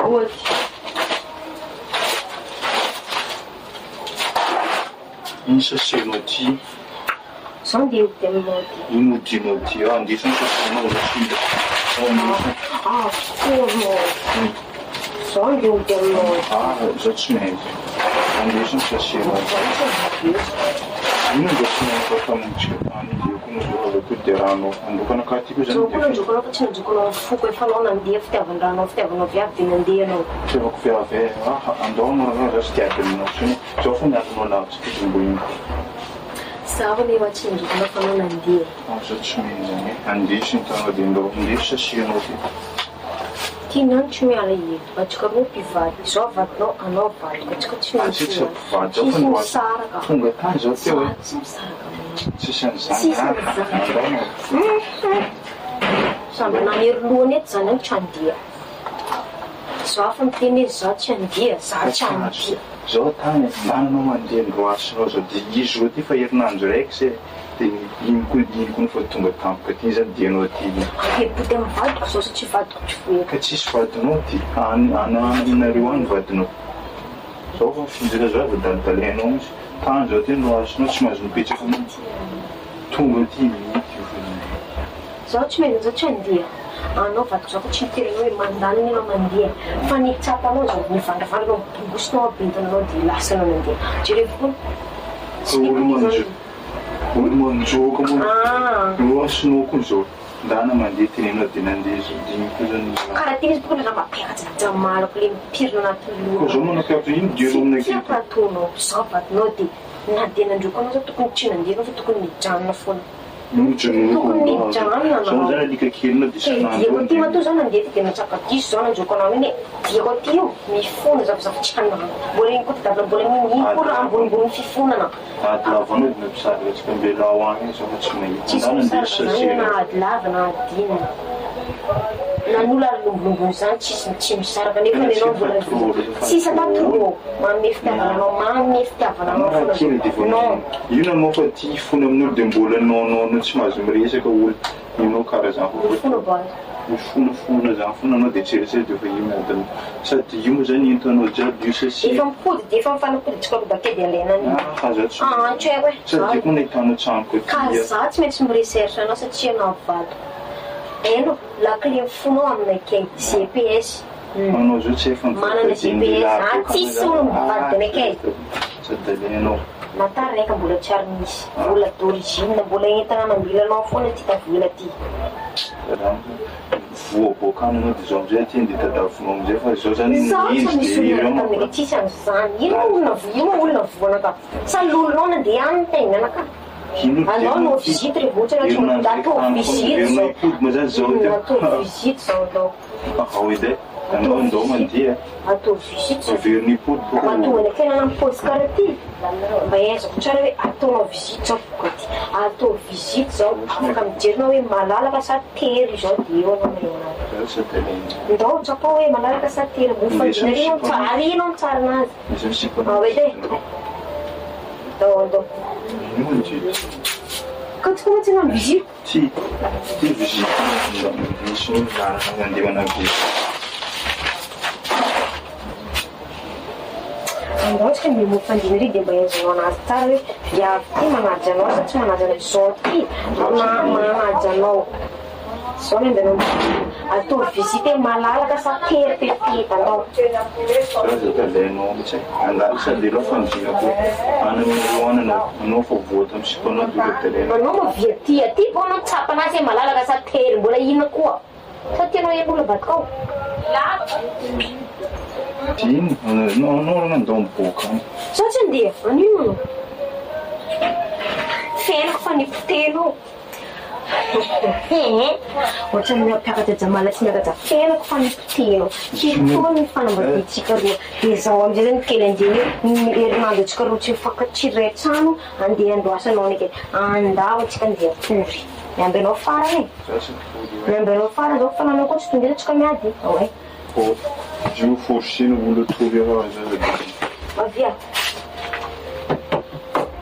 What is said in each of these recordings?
Ohatry. Ino sachet-nao ty? Zao ndeha hody aminao ty. Ino hodinao ty? Ah, andeso ny sachet-nao zao tsy mila. Zao andeso. Ah, tokoa Zao ndeha hody aminao. Ah, zao tsy maintsy. Andeso ny sachet-nao. Ino andesinao fa tamintsika tany io koa no avy ato dia rano andokana ka ty koa zany Zao koa dia nandrokanao fa tsy nandrokanao ny foko efa anao nandeha fitiavan-dranao fitiavanao viavy dia nandeha anao. Fitiavako viavy e. Ah, andao anao raha za tsy dia ady aminao intsony. Zao fo miady anao lavitra ty mbo ino. Zaho anie tsy nandrokanao fa anao nandeha e. Ah, zao tsy mety zany e. Andeso ny tananao dia ndao. Andeso sachet-nao ty. Ty nany tsy miala eto. Atsika roa mpivady. Zao vadinao, anao vadiko. Atsika tsy Ah, misy tsy mpivady zao fa Tsisy no misaraka. Tonga tany zao teo e. Za tsy misaraka aminao. Tsisy an'izany. Tsisy Ah, an'izany. andao anao. Samby nanery lohany eto zany any tsy andeha. Zaho fa miteny hoe zaho tsy andeha, zaho tsy andeha. Zao tany nananao mandeha ndroasinao zao dia izy roa ty fa herinandro raiky zay dia ino koa ino koa fa tonga tampoka ty zany dia anao ty. Ampebody amin'ny vadiko zao satria vadiko tsy voetra. Ka tsisy vadinao ty any any aminareo any vadinao. Zao fa findrina zao avy dalidalainao mihitsy. Tany zao ty ndroasinao tsy mahazo mipetraka mihitsy. Tonga ty mihitsy io fa. Zaho tsy mety zao tsy andeha. Anao vadiko zao fa tsy miteny anao hoe mandany anao mandeha. Fa ny tsapanao zao nivandravandra anao mibongosinao abentina anao dia lasa anao nandeha. Jerevo koa. Tsy Olo mety manjo. zany. Olo manjoka moa. Ah. Roasinao koa zao. Ndana mandeha tenenao dia nandeha zao dimy koa zany. Karaha ty izy tokony raha mampiakatra jamalako le mipirina anatin'ny Koa zao loha. manampiakatra ino dia Tsy aminay tiako raha ataonao. Zaho vadinao dia na dia nandroko anao zao tokony tsy nandeha anao fa tokony nijanona foana. Tokony nijanona Zao anao. zany alika kelinao dia Ke isan'andro diako aty mandeha. matoa zao nandeha ty dia natsaka diso zao nandroko anao iny e. Diako aty io mifona zavazava tsy hanana. Mbola iny koa tadiavina mbola iny iny koa raha ambonimbony fifonana. Ady lava anao dia nampisaraka antsika mbela ao agny zao fa tsy mahita. Tsisy Ndana andeha misaraka zany na sachet-nao. ady lava na ady inona. Na ny olona ary lombolombony zany tsisy tsy misaraka nefa Tena ny anao tsy mbola efa trop rehefa tsisy ata trop. trop manome fitiavana anao manome fitiavana anao Anao raha foana kely dia zao. vao Non. Ino anao fa ty fona amin'olo dia mbola non non non tsy mahazo miresaka olo. Ino karaha zany fa Mifona ba. Mifonafona zany foana anao dia tseritsery dia efa io miady aminao. Sady io moa zany entanao jiaby io sachet. Efa mipody dia efa mifanapody tsika roa bakeo dia alaina ny. Ah, za tsy Ah, tsy haiko e. Sady io koa nahitanao tranoko Ka aty. za tsy maintsy mirecherche anao satria anao vadiko. Hainao, la clé fonao aminakay, GPS. Anao zao tsy efa Manana GPS, ah, tsisy olo mivady anakay. Sady alainao. Natary raika mbola tsy ary nisy. Mbola d'origine, mbola entana nambilanao foana ty tavela ty. Voa boaka any anao dia zao amizay aty andeha tadavinao amizay fa zao zany Zaho tsy izy misy dia olona ireo taminay mampa. tsisy an'izany. Ino olona vo ino olona voanaka? Sa lolonao nandeha any ny tegnanaka? Ino Anao no visite rehefa ohatra anao tsy Herinandro atao raiky tany foana visite verina zao. hipody moa zany zao teo. Atao visite zao anao. Ao edy e. Anao ndao mandeha. Atao visite zao. Verina hipody bôka. Mahatonga ny fiainana mipaosy karaha ty. Mba ahaizako tsara hoe ataonao visite zao boka ty. Atao visite zao afaka mijery anao hoe malalaka sa tery zao dia eo anao mahay anazy. Zao sady alainao. Ndao tsapao hoe malalaka sa tery. Mofandrina ary anao tsara ary anao mitsara anazy. Misy misipa Ah, edy e. Ndao ndao. Ino ty? Ka tsy koa tsy hanao visite. Ty ty visite misy olo mandeha manao visite. Andao tsika ndeha mofandrina ary dia mba ahaizanao anazy tsara hoe viavy ty manaja anao sa tsy manaja anao. Zao ty manaja anao. Zao ny andehanao atao visite malalaka sa tery petipety andao. Zao sady alainao mihitsy. Andalo sady aloha fandrinako any aminareo any anao. Anao fa voa tamin'ny sipanao dia efa alainao. Anao ma via ty aty vao anao tsapa anazy hoe malalaka sa tery mbola inona koa. Sa tianao heno olona vadikao? Ino? Anao anao andao miboaka any. Zao tsy andeha anino anao. Fiainako fa nipotehinao. Ohatran'ny miakatra jamala tsy miakatra fiainako fa nipotehinao. Hitohy ny fanambadiantsika roa. Dia zao amizay zany kely andeha hoe ny herinandro antsika roa tsy mifankatia iray trano andeha andoasanao anakay. Andao antsika andeha hatory. Miamby anao farany e. Za tsy mitory io. Miamby anao farany zao fa nanao koa tsy tonga eto tsika miady. Oay. Oh, io forcena olona tory eo aza dia. Avia.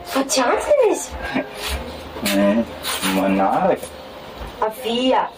Fa tsy antitra izy. Eh, manaraka. Avia.